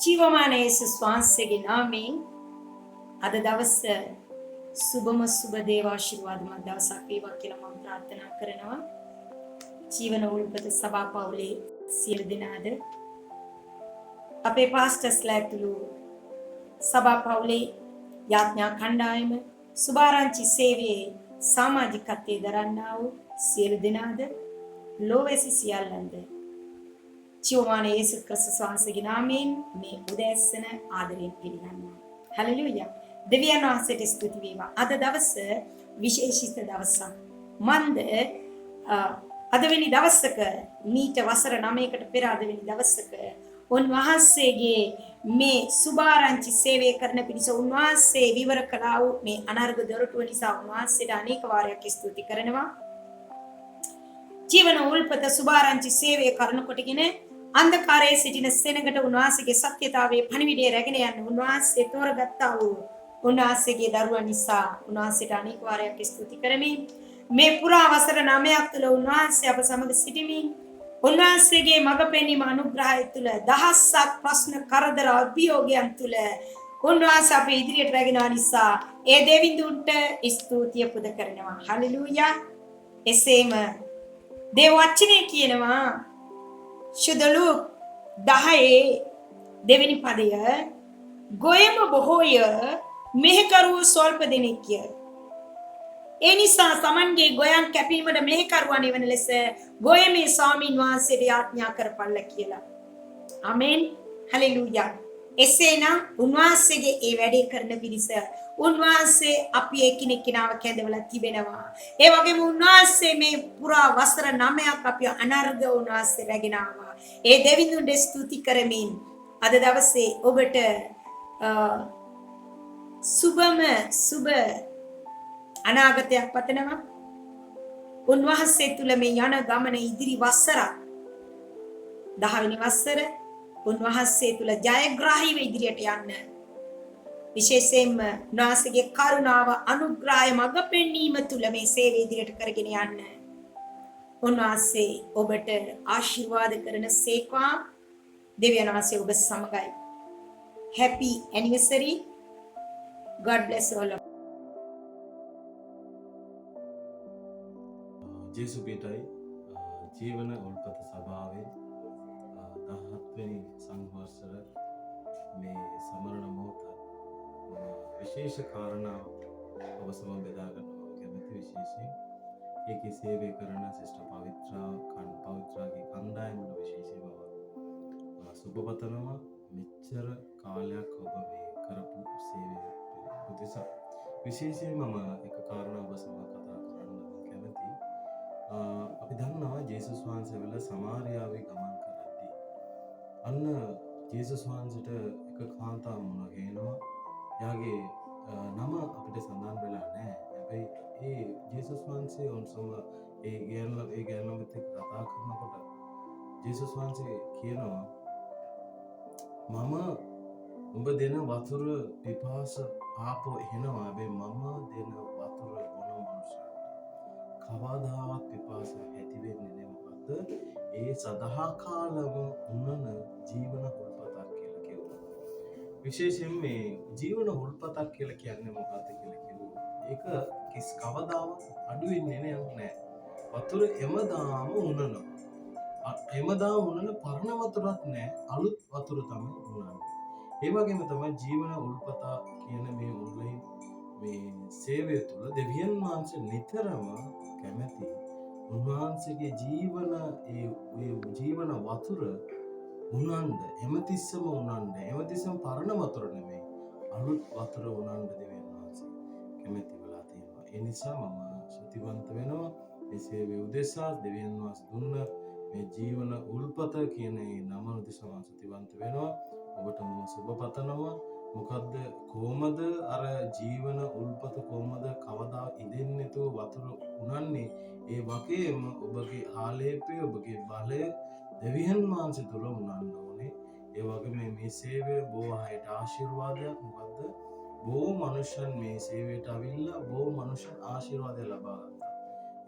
ජීවමාන යේසුස් වහන්සේගේ නාමයෙන් අද දවස සුබම සුබ දේව ආශිර්වාදමත් දවසක් වේවා කියලා මම ප්‍රාර්ථනා කරනවා. ජීවන උල්පත සභා පවුලේ සියලු දෙනාද, අපේ පාස්ටර්ස්ලා ඇතුළු සභා පවුලේ යාඥා කණ්ඩායම, සුභාරංචි සේවයේ සමාජිකත්වයේ දරන්නා වූ සියලු දෙනාද, ලෝවැසි සියල්ලන්ද ජීවමාන යේසුස් ක්‍රිස්තුස් වහන්සේගේ නාමයෙන් මේ උදෑසන ආදරයෙන් පිළිගන්නවා. හලෙලූයා. දෙවියන් වහන්සේට ස්තුති වේවා. අද දවස විශේෂිත දවසක්. මන්ද අද වෙනි දවසක, මීට වසර 9කට පෙර අද වෙනි දවසක උන්වහන්සේගේ මේ සුභාරංචි සේවය කරන පිණිස උන්වහන්සේ විවර කළා වූ මේ අනර්ග දොරටුව නිසා උන්වහන්සේට අනේක වාරයක් ස්තුති කරනවා. ජීවන උල්පත සුභාරංචි සේවය කරන කොටගෙන අන්ධකාරයේ සිටින සෙනඟට උන්වහන්සේගේ සත්‍යතාවයේ පණිවිඩය රැගෙන යන්න උන්වහන්සේ තෝරගත්තා වූ උන්වහන්සේගේ දරුවන් නිසා උන්වහන්සේට අනේක වාරයක් ස්තුති කරමින්, මේ පුරා වසර 9ක් තුළ උන්වහන්සේ අප සමග සිටිමින් උන්වහන්සේගේ මඟ පෙන්වීම අනුග්‍රහය තුළ දහසක් ප්‍රශ්න, කරදර, අභියෝගයන් තුළ උන්වහන්සේ අප ඉදිරියට රැගෙන ආ නිසා ඒ දෙවිඳුන්ට ස්තුතිය පුද කරනවා. හලෙලූයා. එසේම දේව වචනේ කියනවා ශුද්ධ ලූක් 10 දෙවෙනි පදය, ගොයම බොහෝය, මෙහෙකරුවෝ ස්වල්ප දෙනෙක්ය. ඒ නිසා තමන්ගේ ගොයන් කැපීමට මෙහෙකරුවන් එවන ලෙස ගොයමේ ස්වාමීන් වහන්සේට යාඥා කරපල්ලා කියලා. ආමේන්. හලෙලූයා. එසේනම් උන්වහන්සේගේ ඒ වැඩේ කරන පිණිස උන්වහන්සේ අපි එකිනෙක කෙනාව කැඳවලා තිබෙනවා. ඒ වගේම උන්වහන්සේ මේ පුරා වසර 9ක් අපි අනර්ග උන්වහන්සේ රැගෙන ආවා. ඒ දෙවිඳුන්ට ස්තුති කරමින් අද දවසේ ඔබට සුබම සුබ අනාගතයක් පතනවා. උන්වහන්සේ තුල මේ යන ගමන ඉදිරි වසරක්, 10වෙනි වසර, උන්වහන්සේ තුල ජයග්‍රාහීව ඉදිරියට යන්න, විශේෂයෙන්ම උන්වහන්සේගේ කරුණාව, අනුග්‍රහය, මඟ පෙන්වීම තුල මේ සේවය ඉදිරියට කරගෙන යන්න උන්වහන්සේ ඔබට ආශිර්වාද කරන සේක්වා. දෙවියන් වහන්සේ ඔබ සමගයි. Happy anniversary. God bless all of. ජේසු පිහිටයි. ජීවන උල්පත සභාවේ 17 වෙනි සංවත්සර මේ සමරන මොහොත මම විශේෂ කාරණා ඔබ සමග බෙදා ගන්න මම කැමති. විශේෂයෙන් ඒකේ සේවය කරන සිස්ටර් පවිත්‍රා පවිත්‍රාගේ කණ්ඩායමට විශේෂයෙන්ම මම සුබ පතනවා, මෙච්චර කාලයක් ඔබ මේ කරපු සේවය උදෙසා. විශේෂයෙන් මම එක කාරණා ඔබ සමග කතා කරන්න මම කැමතියි. අපි දන්නවා ජේසුස් වහන්සේ වෙල සමාරියාවේ ගමන් කරද්දී අන්න ජේසුස් වහන්සේට එක කාන්තාවක් මුණ ගැහෙනවා. එයාගේ නම අපිට සඳහන් වෙලා නැහැ. හැබැයි ඒ ජේසුස් වහන්සේ ඔවුන් සමග ඒ ගෑනු ළමයිත් එක්ක කතා කරනකොට ජේසුස් වහන්සේ කියනවා, මම උඹ දෙන වතුර පිපාස ආපහු එනවා. හැබැයි මම දෙන වතුර බොන මනුෂ්‍යයාට කවදාවත් පිපාස ඇති වෙන්නේ නැහැ. මොකද්ද ඒ සදාකාලම උනන ජීවන හුල්පතක් කියලා කිව්වා. විශේෂයෙන් මේ ජීවන හුල්පතක් කියලා කියන්නේ මොකද්ද කියලා කිව්වොත්, ඒක කවදාවත් අඩු වෙන්නේ නෑ. වතුර එමදාම උනනවා. එමදාම උනන පරණ වතුරක් නෑ, අලුත් වතුර තමයි උනන්නේ. ඒ වගේම තමයි ජීවන උල්පත කියන මේ ඔන්ලයින් මේ සේවය තුළ දෙවියන් වහන්සේ නිතරම කැමැති උන්වහන්සේගේ ජීවන ඒ ඒ ජීවන වතුර උනන්ඩ, හැමතිස්සම උනන්ඩ, හැමතිස්සම පරණ වතුර නෙමෙයි, අලුත් වතුර උනන්ඩ දෙවියන් වහන්සේ කැමැති වෙලා තියෙනවා. ඒ නිසා මම ස්තුතිවන්ත වෙනවා මේ සේවය උදෙසා. දෙවියන් වහන්සේ දුන්න මේ ජීවන උල්පත කියන ඒ නම උදෙසා මම ස්තුතිවන්ත වෙනවා. ඔබට මම සුබ පතනවා. මොකද්ද, කොහොමද අර ජීවන උල්පත කොහොමද කවදා ඉදෙන්නේ නැතුව වතුර උනන්නේ, ඒ වගේම ඔබගේ ආලේපය, ඔබගේ බලය දෙවියන් වහන්සේ තුළ උනන්න ඕනේ. ඒ වගේම මේ සේවය බොහෝ අයට ආශිර්වාදයක්. මොකද්ද, බොහෝ මනුෂ්‍යයන් මේ සේවයට අවිල්ලා බොහෝ මනුෂ්‍යයන් ආශිර්වාදය ලබා ගත්තා.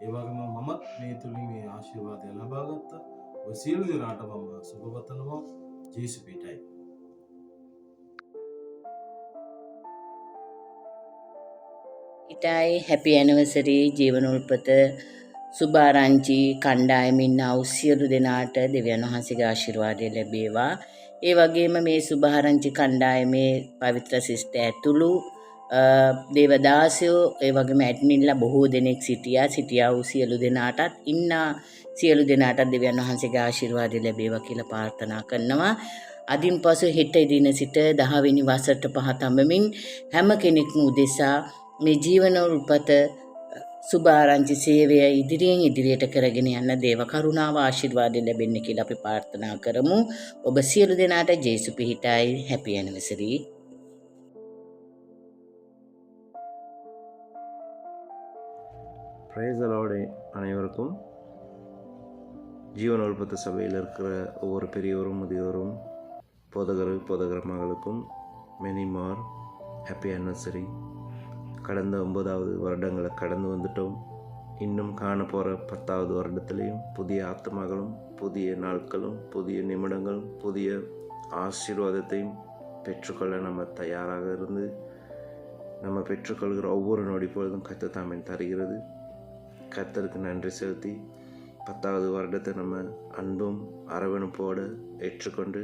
ඒ වගේම මමත් මේ තුලින් මේ ආශිර්වාදය ලබා ගත්තා. ඔය සියලු දෙනාට මම සුබ පතනවා. ජේසු පිහිටයි. හිටයි හැපි ඇනිවර්සරි ජීවන උල්පත සුභාරංචි කණ්ඩායමින් ඉන්න වූ සියලු දෙනාට දෙවියන් වහන්සේගේ ආශිර්වාදය ලැබේවා. ඒ වගේම මේ සුභාරංචි කණ්ඩායමේ පවිත්‍ර සිස්ටර් ඇතුළු දේවදාසයෝ, ඒ වගේම ඇඩ්මින්ලා බොහෝ දෙනෙක් සිටියා. සිටියා වූ සියලු දෙනාටත් ඉන්න සියලු දෙනාටත් දෙවියන් වහන්සේගේ ආශිර්වාදය ලැබේවා කියලා ප්‍රාර්ථනා කරනවා. අදින් පසු හෙට දින සිට 10 වෙනි වසරට පහ තඹමින් හැම කෙනෙක්ම උදෙසා මේ ජීවන උල්පත සුභාරංචි සේවය ඉදිරියෙන් ඉදිරියට කරගෙන යන්න දේව කරුණාව ආශිර්වාදය ලැබෙන්න කියලා අපි ප්‍රාර්ථනා කරමු. ඔබ සියලු දෙනාට ජේසු පිහිටයි. Happy anniversary. Praise the Lord. அனைவருக்கும் ஜீவன் உல்பத்த சபையில் இருக்கிற ஒவ்வொரு பெரியோரும் முதியோரும் போதகர் போதகர் மகளுக்கும் மெனி மார் ஹாப்பி ஆனிவர்சரி. கடந்த 9வது வருடங்களை கடந்து வந்துட்டோம். இன்னும் காண போகிற 10வது வருடத்துலேயும் புதிய ஆத்மாக்களும் புதிய நாட்களும் புதிய நிமிடங்களும் புதிய ஆசீர்வாதத்தையும் பெற்றுக்கொள்ள நம்ம தயாராக இருந்து நம்ம பெற்றுக்கொள்கிற ஒவ்வொரு நொடி பொழுதும் கர்த்தர் தாமே தருகிறது. கர்த்தருக்கு நன்றி செலுத்தி 10வது வருடத்தை நம்ம அன்பும் அரவணைப்போடு ஏற்றுக்கொண்டு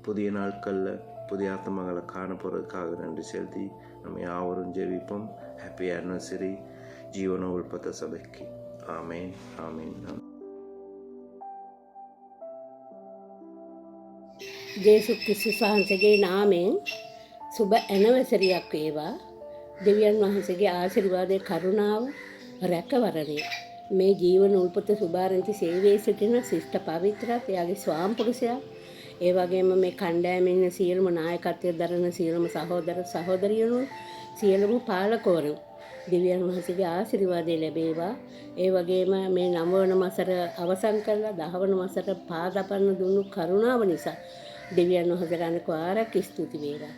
புதிய நாட்களில் புதிய ஆத்மாக்களை காண போகிறதுக்காக நன்றி செலுத்தி நம்ம யாவரும் ஜெபிப்போம். ஹாப்பி ஆனிவர்சரி ஜீவன உல்பத்த சபைக்கு. ஆமேன், ஆமேன். ජේසුස් ක්‍රිස්තුස් වහන්සේගේ නාමයෙන් සුබ ඇනිවර්සරියක් වේවා. දෙවියන් වහන්සේගේ ආශිර්වාදයේ කරුණාව රැකවරණය මේ ජීවන උල්පත සුභාරංචි සේවයේ සිටින ශිෂ්ට පවිත්‍රාත් එයාගේ ස්වාම පුරුෂයා, ඒ වගේම මේ කණ්ඩායමේ ඉන්න සියලුම නායකත්වය දරන සියලුම සහෝදර සහෝදරියනු සියලුම පාලකවරු දෙවියන් වහන්සේගේ ආශිර්වාදය ලැබේවා. ඒ වගේම මේ 9 වන මසර අවසන් කරලා 10 වන මසර පාද අපන්න දුන්නු කරුණාව නිසා දෙවියන් වහන්සේට අනෙක් වාරයක් ස්තුති වේවා.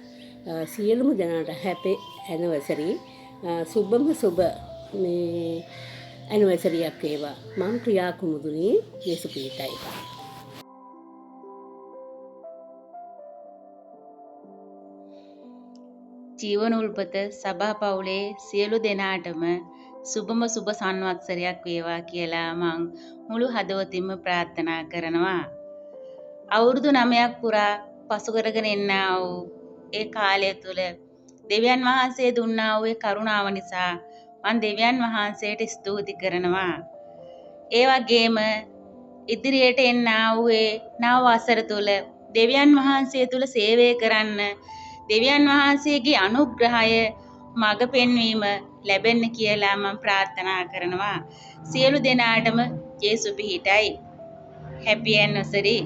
සියලුම දෙනාට හැපි ඇනිවර්සරි, සුබම සුබ මේ ඇනිවර්සරියක් වේවා. මම ප්‍රියා කුමුදුනි. යේසු පිහිටයි. ජීවන උල්පත සභා පවුලේ සියලු දෙනාටම සුබම සුබ සංවත්සරයක් වේවා කියලා මං මුළු හදවතින්ම ප්‍රාර්ථනා කරනවා. අවුරුදු 9ක් පුරා පසු කරගෙන එන්නා වූ ඒ කාලය තුළ දෙවියන් වහන්සේ දුන්නා වූ ඒ කරුණාව නිසා මං දෙවියන් වහන්සේට ස්තුති කරනවා. ඒ වගේම ඉදිරියට එන්නා වූ ඒ නව වසර තුළ දෙවියන් වහන්සේ තුළ සේවය කරන්න දෙවියන් වහන්සේගේ අනුග්‍රහය මඟ පෙන්වීම ලැබෙන්න කියලා මම ප්‍රාර්ථනා කරනවා. සියලු දෙනාටම ජේසු පිහිටයි. Happy anniversary.